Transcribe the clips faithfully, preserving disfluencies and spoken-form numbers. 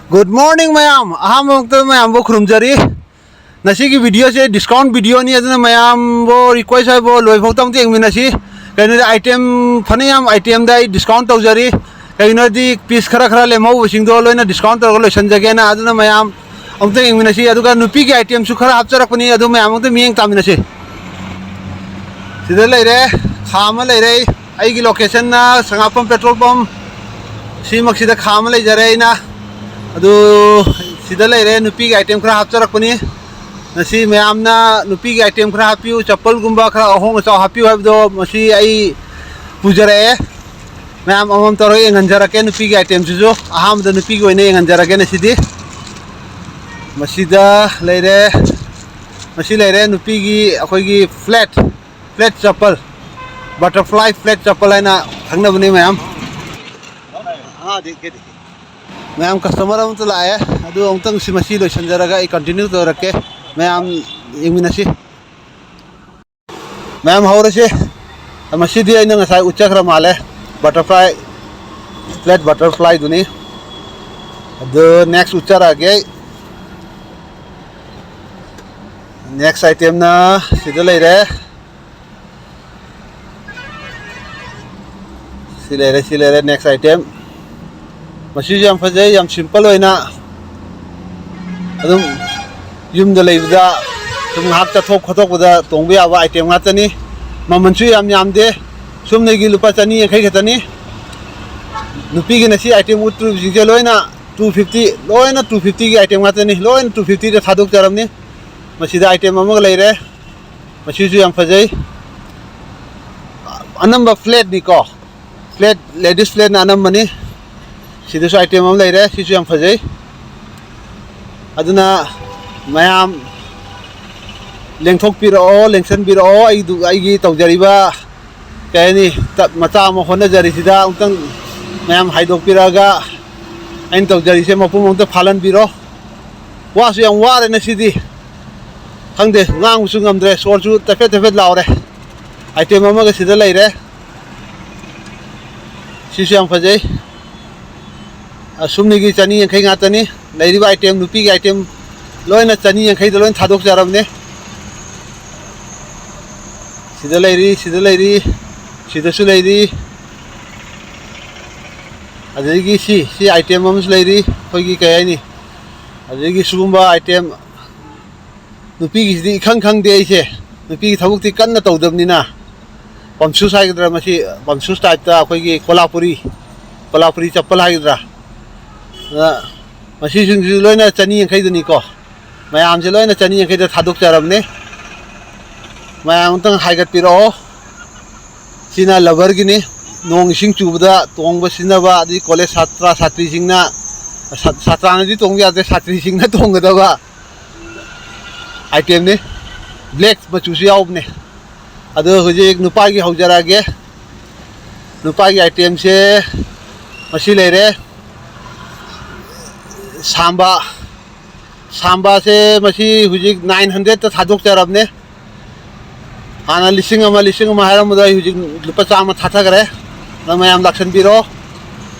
Good morning ꯃꯌꯥꯝ, ꯑꯍꯥꯟꯕꯃꯛꯇ ꯃꯌꯥꯝꯕꯨ ꯈꯨꯔꯨꯝꯖꯔꯤ꯫ ꯉꯁꯤꯒꯤ video ꯁꯦ discount video ꯅꯤ, ꯑꯗꯨꯅ ꯃꯌꯥꯝꯕꯨ request ꯍꯥꯏꯕꯨ ꯂꯣꯏꯐꯥꯎꯇ ꯑꯃꯨꯛꯇ ꯌꯦꯡꯃꯤꯟꯅꯁꯤ꯫ ꯀꯩꯅꯣꯗꯤ item ꯐꯅꯌꯥꯝ item ꯗ ꯑꯩ discount ꯇꯧꯖꯔꯤ꯫ ꯀꯩꯒꯤꯅꯣꯗꯤ piece ꯈꯔ ꯈꯔ ꯂꯦꯝꯍꯧꯕꯁꯤꯡꯗꯣ ꯂꯣꯏꯅ discount ꯇꯧꯔꯒ ꯂꯣꯏꯁꯤꯟꯖꯒꯦꯅ꯫ ꯑꯗꯨꯅ ꯃꯌꯥꯝ ꯑꯃꯨꯛꯇ ꯌꯦꯡꯃꯤꯟꯅꯁꯤ꯫ ꯑꯗꯨꯒ ꯅꯨꯄꯤꯒꯤ item ꯁꯨ ꯈꯔ ꯍꯥꯞꯆꯔꯛꯄꯅꯤ, ꯑꯗꯨ ꯃꯌꯥꯝ ꯑꯃꯨꯛꯇ ꯃꯤꯠꯌꯦꯡ ꯇꯥꯃꯤꯟꯅꯁꯤ꯫ ꯁꯤꯗ ꯂꯩꯔꯦ, ꯈꯥ ꯑꯃ ꯂꯩꯔꯦ꯫ ꯑꯩꯒꯤ location ꯅ ꯁꯉꯥꯛꯄꯝ petrol pump꯫ ꯁꯤꯃꯛꯁꯤꯗ ꯈꯥ ꯑꯃ ꯂꯩꯖꯔꯦ ꯑꯩꯅ꯫ ꯑꯗꯨ ꯁꯤꯗ ꯂꯩꯔꯦ, ꯅꯨꯄꯤꯒꯤ item ꯈꯔ ꯍꯥꯞꯆꯔꯛꯄꯅꯤ꯫ ꯉꯁꯤ ꯃꯌꯥꯝꯅ ꯅꯨꯄꯤꯒꯤ item ꯈꯔ ꯍꯥꯞꯄꯤꯌꯨ, ꯆꯄꯜꯒꯨꯝꯕ ꯈꯔ ꯑꯍꯣꯡ ꯑꯆꯥꯎ ꯍꯥꯞꯄꯤꯌꯨ ꯍꯥꯏꯕꯗꯣ ꯃꯁꯤ ꯑꯩ ꯄꯨꯖꯔꯛꯑꯦ꯫ ꯃꯌꯥꯝ ꯑꯃꯃꯝ ꯇꯧꯔꯒ ꯌꯦꯡꯍꯟꯖꯔꯛꯀꯦ꯫ ꯅꯨꯄꯤꯒꯤ item ꯁꯤꯁꯨ ꯑꯍꯥꯟꯕꯗ ꯅꯨꯄꯤꯒꯤ ꯑꯣꯏꯅ ꯌꯦꯡꯍꯟꯖꯔꯒꯦ ꯉꯁꯤꯗꯤ꯫ ꯃꯁꯤꯗ ꯂꯩꯔꯦ, ꯃꯁꯤ ꯂꯩꯔꯦ ꯅꯨꯄꯤꯒꯤ ꯑꯩꯈꯣꯏꯒꯤ flat, flat ꯆꯄꯜ, butterfly flat ꯆꯄꯜ ꯍꯥꯏꯅ ꯈꯪꯅꯕꯅꯤ ꯃꯌꯥꯝ꯫ ꯃꯌꯥꯝ customer ꯑꯃꯁꯨ ꯂꯥꯛꯑꯦ, ꯑꯗꯨ ꯑꯃꯨꯛꯇꯪ ꯁꯤ ꯃꯁꯤ ꯂꯣꯏꯁꯤꯟꯖꯔꯒ ꯑꯩ continue ꯇꯧꯔꯛꯀꯦ꯫ ꯃꯌꯥꯝ ꯌꯦꯡꯃꯤꯟꯅꯁꯤ꯫ ꯃꯌꯥꯝ ꯍꯧꯔꯁꯦ꯫ ꯃꯁꯤꯗꯤ ꯑꯩꯅ ꯉꯁꯥꯏ ꯎꯠꯆꯈ꯭ꯔ ꯃꯥꯜꯂꯦ, butterfly, flat butterfly ꯗꯨꯅꯤ꯫ ꯑꯗꯨ next ꯎꯠꯆꯔꯛꯑꯒꯦ꯫ Next item ꯅ ꯁꯤꯗ ꯂꯩꯔꯦ꯫ ꯁꯤ ꯂꯩꯔꯦ, ꯁꯤ ꯂꯩꯔꯦ, next item꯫ ꯃꯁꯤꯁꯨ ꯌꯥꯝ ꯐꯖꯩ, ꯌꯥꯝ simple ꯑꯣꯏꯅ ꯑꯗꯨꯝ ꯌꯨꯝꯗ ꯂꯩꯕꯗ ꯁꯨꯝ ꯉꯥꯏꯍꯥꯛ ꯆꯠꯊꯣꯛ ꯈꯣꯠꯇꯣꯛꯄꯗ ꯇꯣꯡꯕ ꯌꯥꯕ item ꯉꯥꯛꯇꯅꯤ꯫ ꯃꯃꯜꯁꯨ ꯌꯥꯝ ꯌꯥꯝꯗꯦ, ꯁꯨꯞꯅꯒꯤ ꯂꯨꯄꯥ ꯆꯅꯤ ꯌꯥꯡꯈꯩ ꯈꯛꯇꯅꯤ꯫ ꯅꯨꯄꯤꯒꯤꯅ ꯁꯤ item ꯎꯠꯇ꯭ꯔꯤꯕꯁꯤꯡꯁꯦ ꯂꯣꯏꯅ two fifty, ꯂꯣꯏꯅ two fifty ꯒꯤ item ꯉꯥꯛꯇꯅꯤ, ꯂꯣꯏꯅ two fifty ꯗ ꯊꯥꯗꯣꯛꯆꯔꯝꯅꯤ꯫ ꯃꯁꯤꯗ item ꯑꯃꯒ ꯂꯩꯔꯦ, ꯃꯁꯤꯁꯨ ꯌꯥꯝ ꯐꯖꯩ꯫ ꯑꯅꯝꯕ flat ꯅꯤꯀꯣ, flat, ladies flat ꯅ ꯑꯅꯝꯕꯅꯤ꯫ ꯁꯤꯗꯁꯨ item ꯑꯃ ꯂꯩꯔꯦ, ꯁꯤꯁꯨ ꯌꯥꯝ ꯐꯖꯩ꯫ ꯑꯗꯨꯅ ꯃꯌꯥꯝ ꯂꯦꯡꯊꯣꯛꯄꯤꯔꯛꯑꯣ, ꯂꯦꯡꯁꯟꯕꯤꯔꯛꯑꯣ꯫ ꯑꯩꯗꯨ, ꯑꯩꯒꯤ ꯇꯧꯖꯔꯤꯕ ꯀꯩ ꯍꯥꯏꯅꯤ, ꯇ-, ꯃꯆꯥ ꯑꯃ ꯍꯣꯠꯅꯖꯔꯤꯁꯤꯗ ꯑꯃꯨꯛꯇꯪ ꯃꯌꯥꯝ ꯍꯥꯏꯗꯣꯛꯄꯤꯔꯛꯑꯒ ꯑꯩꯅ ꯇꯧꯖꯔꯤꯁꯦ ꯃꯄꯨꯡ ꯑꯃꯨꯛꯇ ꯐꯥꯍꯟꯕꯤꯔꯣ꯫ ꯋꯥꯁꯨ ꯌꯥꯝ ꯋꯥꯔꯦ ꯉꯁꯤꯗꯤ, ꯈꯪꯗꯦ, ꯉꯥꯡꯕꯁꯨ ꯉꯝꯗ꯭ꯔꯦ, ꯁꯣꯔꯁꯨ ꯇꯐꯦꯠ ꯇꯐꯦꯠ ꯂꯥꯎꯔꯦ꯫ Item ꯑꯃꯒ ꯁꯤꯗ ꯂꯩꯔꯦ, ꯁꯤꯁꯨ ꯌꯥꯝ ꯐꯖꯩ꯫ ꯑꯁꯨꯝꯅꯤꯒꯤ ꯆꯅꯤ ꯌꯥꯡꯈꯩ ꯉꯥꯛꯇꯅꯤ꯫ ꯂꯩꯔꯤꯕ item, ꯅꯨꯄꯤꯒꯤ item ꯂꯣꯏꯅ ꯆꯅꯤ ꯌꯥꯡꯈꯩꯗ ꯂꯣꯏꯅ ꯊꯥꯗꯣꯛꯆꯔꯕꯅꯦ꯫ ꯁꯤꯗ ꯂꯩꯔꯤ, ꯁꯤꯗ ꯂꯩꯔꯤ, ꯁꯤꯗꯁꯨ ꯂꯩꯔꯤ꯫ ꯑꯗꯨꯗꯒꯤ ꯁꯤ, ꯁꯤ item ꯑꯃꯁꯨ ꯂꯩꯔꯤ, ꯑꯩꯈꯣꯏꯒꯤ ꯀꯩ ꯍꯥꯏꯅꯤ, ꯑꯗꯨꯗꯒꯤ ꯁꯤꯒꯨꯝꯕ item꯫ ꯅꯨꯄꯤꯒꯤꯁꯤꯗꯤ ꯏꯈꯪ ꯈꯪꯗꯦ ꯑꯩꯁꯦ, ꯅꯨꯄꯤꯒꯤ ꯊꯕꯛꯇꯤ ꯀꯟꯅ ꯇꯧꯗꯕꯅꯤꯅ꯫ Pump shoes ꯍꯥꯏꯒꯗ꯭ꯔꯥ, ꯃꯁꯤ pump shoes type ꯇ ꯑꯩꯈꯣꯏꯒꯤ ꯀꯣꯂꯥꯄꯨꯔꯤ, ꯀꯣꯂꯥꯄꯨꯔꯤ ꯆꯞꯄꯜ ꯍꯥꯏꯒꯗ꯭ꯔꯥ, ꯑꯗ ꯃꯁꯤꯁꯤꯡꯁꯤꯁꯨ ꯂꯣꯏꯅ ꯆꯅꯤ ꯌꯥꯡꯈꯩꯗꯅꯤꯀꯣ꯫ ꯃꯌꯥꯝꯁꯦ ꯂꯣꯏꯅ ꯆꯅꯤ ꯌꯥꯡꯈꯩꯗ ꯊꯥꯗꯣꯛꯆꯔꯕꯅꯦ꯫ ꯃꯌꯥꯝ ꯑꯝꯇꯪ ꯍꯥꯏꯒꯠꯄꯤꯔꯛꯑꯣ꯫ ꯁꯤꯅ rubber ꯒꯤꯅꯤ꯫ ꯅꯣꯡ ꯏꯁꯤꯡ ꯆꯨꯕꯗ ꯇꯣꯡꯕ ꯁꯤꯖꯤꯟꯅꯕ, ꯑꯗꯩ college ꯁꯥꯇ꯭ꯔ ꯁꯥꯇ꯭ꯔꯤꯁꯤꯡꯅ, ꯁꯥ-, ꯁꯥꯇ꯭ꯔꯅꯗꯤ ꯇꯣꯡꯕ ꯌꯥꯗꯦ, ꯁꯥꯇ꯭ꯔꯤꯁꯤꯡꯅ ꯇꯣꯡꯒꯗꯕ item ꯅꯤ꯫ Black ꯃꯆꯨꯁꯨ ꯌꯥꯎꯕꯅꯦ꯫ ꯑꯗꯣ ꯍꯧꯖꯤꯛ ꯅꯨꯄꯥꯒꯤ ꯍꯧꯖꯔꯛꯑꯒꯦ꯫ ꯅꯨꯄꯥꯒꯤ item ꯁꯦ ꯃꯁꯤ ꯂꯩꯔꯦ꯫ ꯁꯥꯝꯕ, ꯁꯥꯝꯕꯁꯦ ꯃꯁꯤ ꯍꯧꯖꯤꯛ nine hundred ꯇ ꯊꯥꯗꯣꯛꯆꯔꯕꯅꯦ꯫ ꯍꯥꯟꯅ ꯂꯤꯁꯤꯡ ꯑꯃ, ꯂꯤꯁꯤꯡ ꯑꯃ ꯍꯥꯏꯔꯝꯕꯗꯣ ꯑꯩ ꯍꯧꯖꯤꯛ ꯂꯨꯄꯥ ꯆꯥꯝꯃ ꯊꯥꯊꯈ꯭ꯔꯦ꯫ ꯑꯗ ꯃꯌꯥꯝ ꯂꯥꯛꯁꯟꯕꯤꯔꯣ꯫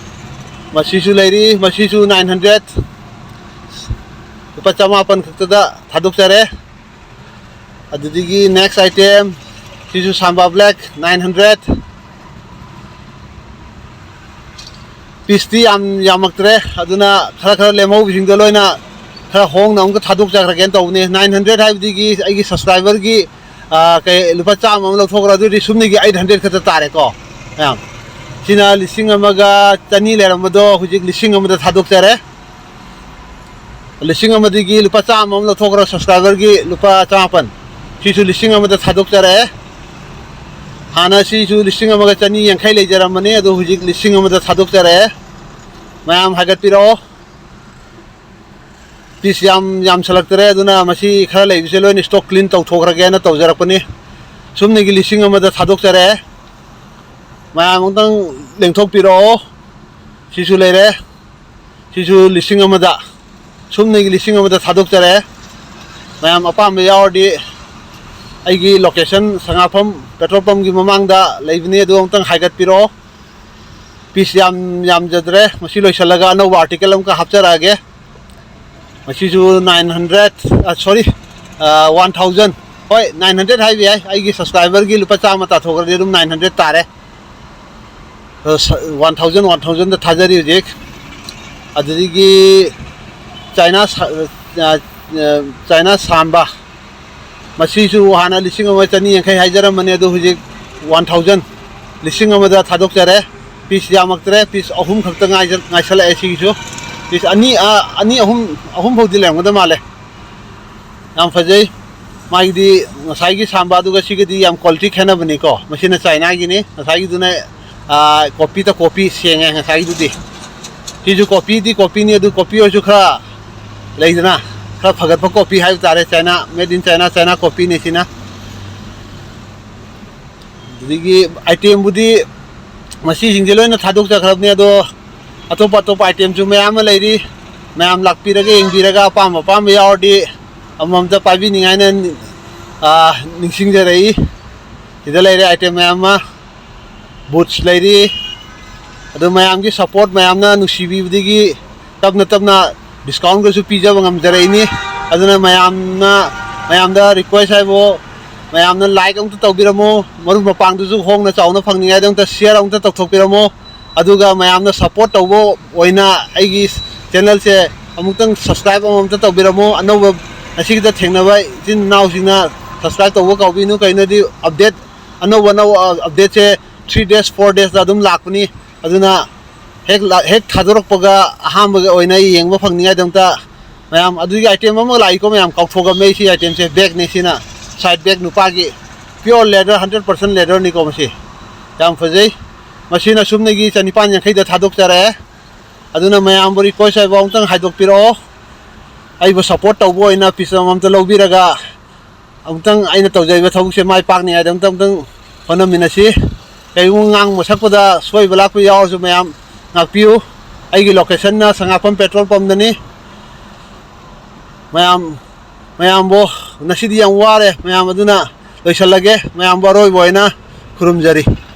ꯃꯁꯤꯁꯨ ꯂꯩꯔꯤ, ꯃꯁꯤꯁꯨ nine hundred, ꯂꯨꯄꯥ ꯆꯃꯥꯄꯟ ꯈꯛꯇꯗ ꯊꯥꯗꯣꯛꯆꯔꯦ꯫ ꯑꯗꯨꯗꯒꯤ next item, ꯁꯤꯁꯨ ꯁꯥꯝꯕ black, nine hundred꯫ Piece T ꯌꯥꯝ ꯌꯥꯝꯃꯛꯇ꯭ꯔꯦ, ꯑꯗꯨꯅ ꯈꯔ ꯈꯔ ꯂꯦꯝꯍꯧꯕꯁꯤꯡꯗꯣ ꯂꯣꯏꯅ ꯈꯔ ꯍꯣꯡꯅ ꯑꯃꯨꯛꯀ ꯊꯥꯗꯣꯛꯆꯈ꯭ꯔꯒꯦꯅ ꯇꯧꯕꯅꯦ꯫ Nine hundred ꯍꯥꯏꯕꯗꯒꯤ ꯑꯩꯒꯤ subscriber ꯒꯤ, ꯑ, ꯀꯩ, ꯂꯨꯄꯥ ꯆꯥꯝꯃ ꯑꯃ ꯂꯧꯊꯣꯛꯈ꯭ꯔꯣ, ꯑꯗꯨꯗꯤ ꯁꯨꯞꯅꯒꯤ eight hundred ꯈꯛꯇ ꯇꯥꯔꯦꯀꯣ, ꯃꯌꯥꯝ꯫ ꯁꯤꯅ ꯂꯤꯁꯤꯡ ꯑꯃꯒ ꯆꯅꯤ ꯂꯩꯔꯝꯕꯗꯣ ꯍꯧꯖꯤꯛ ꯂꯤꯁꯤꯡ ꯑꯃꯗ ꯊꯥꯗꯣꯛꯆꯔꯦ꯫ ꯂꯤꯁꯤꯡ ꯑꯃꯗꯒꯤ ꯂꯨꯄꯥ ꯆꯥꯝꯃ ꯑꯃ ꯂꯧꯊꯣꯛꯈ꯭ꯔꯣ, subscriber ꯒꯤ ꯂꯨꯄꯥ ꯆꯃꯥꯄꯟ꯫ ꯁꯤꯁꯨ ꯂꯤꯁꯤꯡ ꯑꯃꯗ ꯊꯥꯗꯣꯛꯆꯔꯛꯑꯦ꯫ ꯍꯥꯟꯅ ꯁꯤꯁꯨ ꯂꯤꯁꯤꯡ ꯑꯃꯒ ꯆꯅꯤ ꯌꯥꯡꯈꯩ ꯂꯩꯖꯔꯝꯕꯅꯤ, ꯑꯗꯣ ꯍꯧꯖꯤꯛ ꯂꯤꯁꯤꯡ ꯑꯃꯗ ꯊꯥꯗꯣꯛꯆꯔꯛꯑꯦ꯫ ꯃꯌꯥꯝ ꯍꯥꯏꯒꯠꯄꯤꯔꯛꯑꯣ꯫ Piece ꯌꯥꯝ ꯌꯥꯝꯁꯜꯂꯛꯇꯔꯦ, ꯑꯗꯨꯅ ꯃꯁꯤ ꯈꯔ ꯂꯩꯕꯁꯦ ꯂꯣꯏꯅ stock clean ꯇꯧꯊꯣꯛꯈ꯭ꯔꯒꯦꯅ ꯇꯧꯖꯔꯛꯄꯅꯤ꯫ ꯁꯨꯞꯅꯒꯤ ꯂꯤꯁꯤꯡ ꯑꯃꯗ ꯊꯥꯗꯣꯛꯆꯔꯛꯑꯦ꯫ ꯃꯌꯥꯝ ꯑꯃꯨꯛꯇꯪ ꯂꯦꯡꯊꯣꯛꯄꯤꯔꯛꯑꯣ꯫ ꯁꯤꯁꯨ ꯂꯩꯔꯦ꯫ ꯁꯤꯁꯨ ꯂꯤꯁꯤꯡ ꯑꯃꯗ, ꯁꯨꯞꯅꯒꯤ ꯂꯤꯁꯤꯡ ꯑꯃꯗ ꯊꯥꯗꯣꯛꯆꯔꯦ꯫ ꯃꯌꯥꯝ ꯑꯄꯥꯝꯕ ꯌꯥꯎꯔꯗꯤ ꯑꯩꯒꯤ location ꯁꯉꯥꯐꯝ petrol pump ꯀꯤ ꯃꯃꯥꯡꯗ ꯂꯩꯕꯅꯤ, ꯑꯗꯨ ꯑꯃꯨꯛꯇꯪ ꯍꯥꯏꯒꯠꯄꯤꯔꯛꯑꯣ꯫ ꯄꯤꯁ ꯌꯥꯝ ꯌꯥꯝꯖꯗ꯭ꯔꯦ꯫ ꯃꯁꯤ ꯂꯣꯏꯁꯤꯜꯂꯒ ꯑꯅꯧꯕ ꯑꯥꯔꯇꯤꯀꯜ ꯑꯃꯈꯛ ꯍꯥꯞꯆꯔꯛꯑꯒꯦ꯫ ꯃꯁꯤꯁꯨ ꯅꯥꯏꯟ ꯍꯟꯗ꯭ꯔꯦꯠ, ꯁꯣꯔꯤ, ꯋꯥꯟ ꯊꯥꯎꯖꯟ, ꯍꯣꯏ, ꯅꯥꯏꯟ ꯍꯟꯗ꯭ꯔꯦꯠ ꯍꯥꯏꯕ ꯌꯥꯏ꯫ ꯑꯩꯒꯤ ꯁꯕꯁꯀ꯭ꯔꯥꯏꯕꯔꯒꯤ ꯂꯨꯄꯥ ꯆꯥꯝꯃ ꯇꯥꯊꯣꯛꯈ꯭ꯔꯗꯤ ꯑꯗꯨꯝ ꯅꯥꯏꯟ ꯍꯟꯗ꯭ꯔꯦꯠ ꯇꯥꯔꯦ꯫ ꯋꯥꯟ ꯊꯥꯎꯖꯟ, ꯋꯥꯟ ꯊꯥꯎꯖꯟꯗ ꯊꯥꯖꯔꯤ ꯍꯧꯖꯤꯛ꯫ ꯑꯗꯨꯗꯒꯤ ꯆꯥꯏꯅꯥ ꯁꯥ-, ꯑ, ꯑ, ꯆꯥꯏꯅꯥ ꯁꯥꯝꯕ, ꯃꯁꯤꯁꯨ ꯍꯥꯟꯅ ꯂꯤꯁꯤꯡ ꯑꯃ ꯆꯅꯤ ꯌꯥꯡꯈꯩ ꯍꯥꯏꯖꯔꯝꯕꯅꯦ, ꯑꯗꯨ ꯍꯧꯖꯤꯛ ꯋꯥꯟ ꯊꯥꯎꯖꯟ, ꯂꯤꯁꯤꯡ ꯑꯃꯗ ꯊꯥꯗꯣꯛꯆꯔꯦ꯫ ꯄꯤꯁ ꯌꯥꯝꯃꯛꯇ꯭ꯔꯦ, ꯄꯤꯁ ꯑꯍꯨꯝ ꯈꯛꯇ ꯉꯥꯏꯖ-, ꯉꯥꯏꯁꯜꯂꯛꯑꯦ ꯁꯤꯒꯤꯁꯨ꯫ ꯄꯤꯁ ꯑꯅꯤ, ꯑ, ꯑꯅꯤ, ꯑꯍꯨꯝ, ꯑꯍꯨꯝ ꯐꯥꯎꯗꯤ ꯂꯩꯔꯝꯒꯗꯕ ꯃꯥꯜꯂꯦ꯫ ꯌꯥꯝ ꯐꯖꯩ꯫ ꯃꯥꯒꯤꯗꯤ ꯉꯁꯥꯏꯒꯤ ꯁꯥꯝꯕ ꯑꯗꯨꯒ ꯁꯤꯒꯗꯤ ꯌꯥꯝ ꯀ꯭ꯋꯥꯂꯤꯇꯤ ꯈꯦꯠꯅꯕꯅꯤꯀꯣ꯫ ꯃꯁꯤꯅ ꯆꯥꯏꯅꯥꯒꯤꯅꯤ, ꯉꯁꯥꯏꯒꯤꯗꯨꯅ, ꯑ, ꯀꯣꯄꯤ ꯇ ꯀꯣꯄꯤ ꯁꯦꯡꯉꯦ ꯉꯁꯥꯏꯒꯤꯗꯨꯗꯤ꯫ ꯁꯤꯁꯨ ꯀꯣꯄꯤꯗꯤ ꯀꯣꯄꯤꯅꯤ, ꯑꯗꯨ ꯀꯣꯄꯤ ꯑꯣꯏꯔꯁꯨ ꯈꯔ ꯂꯩꯗꯅ, ꯈꯔ ꯐꯒꯠꯄ ꯀꯣꯄꯤ ꯍꯥꯏꯕ ꯇꯥꯔꯦ꯫ China, made in China, China ꯀꯣꯄꯤꯅꯤ ꯁꯤꯅ꯫ ꯑꯗꯨꯗꯒꯤ ꯑꯥꯏꯇꯦꯝꯕꯨꯗꯤ ꯃꯁꯤꯁꯤꯡꯁꯦ ꯂꯣꯏꯅ ꯊꯥꯗꯣꯛꯆꯈ꯭ꯔꯕꯅꯤ, ꯑꯗꯣ ꯑꯇꯣꯞ ꯑꯇꯣꯞꯄ ꯑꯥꯏꯇꯦꯝꯁꯨ ꯃꯌꯥꯝ ꯑꯃ ꯂꯩꯔꯤ꯫ ꯃꯌꯥꯝ ꯂꯥꯛꯄꯤꯔꯒ ꯌꯦꯡꯕꯤꯔꯒ ꯑꯄꯥꯝꯕ ꯑꯄꯥꯝꯕ ꯌꯥꯎꯔꯗꯤ ꯑꯃꯃꯝꯇ ꯄꯥꯏꯕꯤꯅꯤꯡꯉꯥꯏꯅ, ꯑ, ꯅꯤꯡꯁꯤꯡꯖꯔꯛꯏ꯫ ꯁꯤꯗ ꯂꯩꯔꯦ ꯑꯥꯏꯇꯦꯝ ꯃꯌꯥꯝ ꯑꯃ, ꯕꯨꯠꯁ ꯂꯩꯔꯤ꯫ ꯑꯗꯨ ꯃꯌꯥꯝꯒꯤ ꯁꯄꯣꯔꯠ, ꯃꯌꯥꯝꯅ ꯅꯨꯡꯁꯤꯕꯤꯕꯗꯒꯤ ꯇꯞꯅ ꯇꯞꯅ ꯗꯤꯁꯀꯥꯎꯟꯒꯁꯨ ꯄꯤꯖꯕ ꯉꯝꯖꯔꯛꯏꯅꯤ꯫ ꯑꯗꯨꯅ ꯃꯌꯥꯝꯅ, ꯃꯌꯥꯝꯗ ꯔꯤꯀ꯭ꯋꯦꯁ ꯍꯥꯏꯕꯨ, ꯃꯌꯥꯝꯅ ꯂꯥꯏꯛ ꯑꯃꯨꯛꯇ ꯇꯧꯕꯤꯔꯝꯃꯣ, ꯃꯔꯨꯞ ꯃꯄꯥꯡꯗꯨꯁꯨ ꯍꯣꯡꯅ ꯆꯥꯎꯅ ꯐꯪꯅꯤꯡꯉꯥꯏꯗꯃꯛꯇ ꯁꯤꯌꯔ ꯑꯃꯨꯛꯇ ꯇꯧꯊꯣꯛꯄꯤꯔꯝꯃꯣ꯫ ꯑꯗꯨꯒ ꯃꯌꯥꯝꯅ ꯁꯄꯣꯔꯠ ꯇꯧꯕ ꯑꯣꯏꯅ ꯑꯩꯒꯤ ꯆꯦꯅꯦꯜꯁꯦ ꯑꯃꯨꯛꯇꯪ ꯁꯕꯁꯀ꯭ꯔꯥꯏꯕ ꯑꯃꯃꯝꯇ ꯇꯧꯕꯤꯔꯝꯃꯣ꯫ ꯑꯅꯧꯕ ꯉꯁꯤꯒꯤꯗ ꯊꯦꯡꯅꯕ ꯏꯆꯤꯟ ꯏꯅꯥꯎꯁꯤꯡꯅ ꯁꯕꯁꯀ꯭ꯔꯥꯏꯕ ꯇꯧꯕ ꯀꯥꯎꯕꯤꯅꯨ꯫ ꯀꯩꯅꯣꯗꯤ ꯑꯞꯗꯦꯠ, ꯑꯅꯧꯕ ꯑꯅꯧꯕ ꯑꯞꯗꯦꯠꯁꯦ ꯊ꯭ꯔꯤ ꯗꯦꯖ, ꯐꯣꯔ ꯗꯦꯖꯇ ꯑꯗꯨꯝ ꯂꯥꯛꯄꯅꯤ꯫ ꯑꯗꯨꯅ ꯍꯦꯛ ꯂꯥ-, ꯍꯦꯛ ꯊꯥꯗꯣꯔꯛꯄꯒ ꯑꯍꯥꯟꯕꯒ ꯑꯣꯏꯅ ꯌꯦꯡꯕ ꯐꯪꯅꯤꯡꯉꯥꯏꯗꯃꯛꯇ ꯃꯌꯥꯝ, ꯑꯗꯨꯒꯤ ꯑꯥꯏꯇꯦꯝ ꯑꯃꯒ ꯂꯥꯛꯏꯀꯣ ꯃꯌꯥꯝ, ꯀꯥꯎꯊꯣꯛꯑꯝꯃꯦ꯫ ꯁꯤ ꯑꯥꯏꯇꯦꯝꯁꯦ ꯕꯦꯒꯅꯦ, ꯁꯤꯅ ꯁꯥꯏꯠ ꯕꯦꯒ ꯅꯨꯄꯥꯒꯤ, ꯄꯤꯌꯣꯔ ꯂꯦꯗꯔ, ꯍꯟꯗ꯭ꯔꯦꯠ ꯄꯥꯔꯁꯦꯟ ꯂꯦꯗꯔꯅꯤꯀꯣ ꯃꯁꯤ꯫ ꯌꯥꯝ ꯐꯖꯩ꯫ ꯃꯁꯤꯅ ꯁꯨꯞꯅꯒꯤ ꯆꯅꯤꯄꯥꯟ ꯌꯥꯡꯈꯩꯗ ꯊꯥꯗꯣꯛꯆꯔꯛꯑꯦ꯫ ꯑꯗꯨꯅ ꯃꯌꯥꯝꯕꯨ ꯔꯤꯀ꯭ꯋꯦꯁ ꯍꯥꯏꯕ ꯑꯃꯨꯛꯇꯪ ꯍꯥꯏꯗꯣꯛꯄꯤꯔꯛꯑꯣ꯫ ꯑꯩꯕꯨ ꯁꯄꯣꯔꯠ ꯇꯧꯕ ꯑꯣꯏꯅ ꯄꯤꯁ ꯑꯃꯃꯝꯇ ꯂꯧꯕꯤꯔꯒ ꯑꯃꯨꯛꯇꯪ ꯑꯩꯅ ꯇꯧꯖꯔꯤꯕ ꯊꯕꯛꯁꯦ ꯃꯥꯏ ꯄꯥꯛꯅꯤꯉꯥꯏꯗꯃꯛꯇ ꯑꯃꯨꯛꯇꯪ ꯍꯣꯠꯅꯃꯤꯟꯅꯁꯤ꯫ ꯀꯔꯤꯒꯨꯝꯕ ꯉꯥꯡꯕ ꯁꯛꯄꯗ ꯁꯣꯏꯕ ꯂꯥꯛꯄ ꯌꯥꯎꯔꯁꯨ ꯃꯌꯥꯝ ꯉꯥꯛꯄꯤꯌꯨ꯫ ꯑꯩꯒꯤ ꯂꯣꯀꯦꯁꯟꯅ ꯁꯉꯥꯛꯄꯝ ꯄꯦꯇ꯭ꯔꯣꯜ ꯄꯝꯗꯅꯤ꯫ ꯃꯌꯥꯝ, ꯃꯌꯥꯝꯕꯨ ꯉꯁꯤꯗꯤ ꯌꯥꯝ ꯋꯥꯔꯦ ꯃꯌꯥꯝ, ꯑꯗꯨꯅ ꯂꯣꯏꯁꯤꯜꯂꯒꯦ꯫ ꯃꯌꯥꯝꯕꯨ ꯑꯔꯣꯏꯕ ꯑꯣꯏꯅ ꯈꯨꯔꯨꯝꯖꯔꯤ꯫